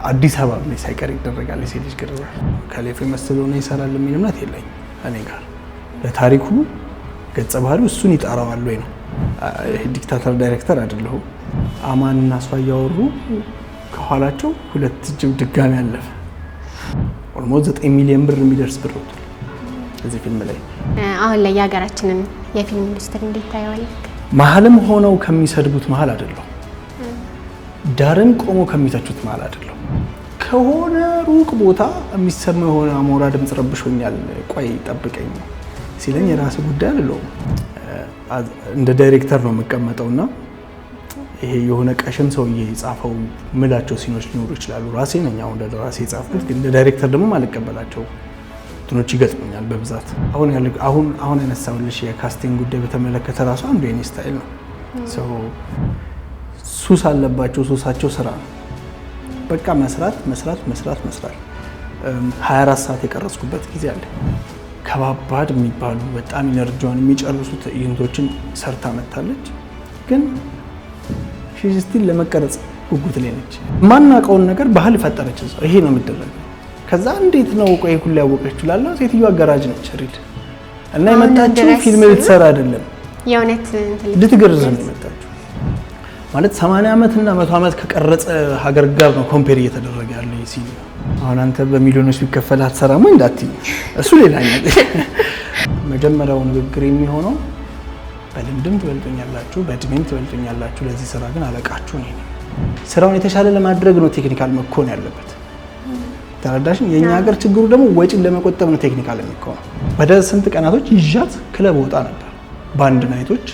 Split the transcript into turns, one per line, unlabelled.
አዲስ አበባ ላይ ሳይቀር ይደረጋል የሴት ልጅ ግርዛት። ከሌፍ የመሰለውን ይሰራል የሚል እምነት የለኝም እኔ ጋር። ለታሪኩ ገጸ ባህሪው እሱን ይጠራዋል ወይ ነው። Dictator ዳይሬክተር አይደለሁም። አማን እና እሷ እያወሩ ከኋላቸው ሁለት ጅብ ድጋሚ አለፈ። Almost 9 ሚሊዮን ብር የሚደርስ ብር ወጥቷል እዚህ ፊልም ላይ።
አሁን ላይ የሀገራችንን የፊልም ኢንዱስትሪ እንዴት ታየዋለህ?
መሀልም ሆነው ከሚሰድቡት መሀል አይደለሁም። ዳርም ቆመው ከሚተቹት መሀል አይደለሁም። ከሆነ ሩቅ ቦታ የሚሰማ የሆነ አሞራ ድምፅ ረብሾኛል፣ ቆይ ጠብቀኝ ሲለኝ የራስ ጉዳይ አልለውም። እንደ ዳይሬክተር ነው የምቀመጠው እና ይሄ የሆነ ቀሽም ሰውዬ የጻፈው ምላቸው scene ኦች ሊኖሩ ይችላሉ። ራሴ ነኝ አሁን እንደ ራሴ የጻፍኩት፣ ግን እንደ ዳይሬክተር ደግሞ ማልቀበላቸው እንትኖች ይገጥሙኛል በብዛት። አሁን ያነሳሁልሽ የ casting ጉዳይ በተመለከተ ራሱ አንዱ የኔ style ነው። ሱስ አለባቸው። ሱሳቸው ስራ ነው። በቃ መስራት፣ መስራት፣ መስራት፣ መስራት። 24 ሰዓት የቀረጽኩበት ጊዜ አለ። ከባባድ የሚባሉ በጣም energy ዋን የሚጨርሱ ትዕይንቶችን ሰርታ መታለች። ግን still ለመቀረጽ ጉጉት ላይ ነች። የማናውቀውን ነገር ባህል ፈጠረች እዛው። ይሄ ነው የሚደረገው። ከዛ እንዴት ነው ቆይ ሁሉ ያወቀችው ላለ ሴትዮዋ ገራጅ ነች real እና የመጣችው ፊልም ልትሰራ አይደለም፣
የእውነት
ልትገርዝ ነው የመጣችው። ማለት 80 ዓመት እና 100 ዓመት ከቀረጸ ሀገር ጋር ነው compare እየተደረገ ያለ ሲኒማ። አሁን አንተ በሚሊዮኖች ቢከፈል አትሰራም ወይ እንዳትዪ፣ እሱ ሌላኛው። መጀመሪያው ንግግር የሚሆነው በልምድም ትበልጡኛላችሁ፣ በእድሜም ትበልጡኛላችሁ። ለዚህ ስራ ግን አለቃችሁ እኔ ነኝ። ስራውን የተሻለ ለማድረግ ነው technical መኮን ያለበት። ተረዳሽን? የእኛ ሀገር ችግሩ ደግሞ ወጪን ለመቆጠብ ነው technical የሚኮነው። ወደ ስንት ቀናቶች ይዣት ክለብ ወጣ ነበር። በአንድ night ኦች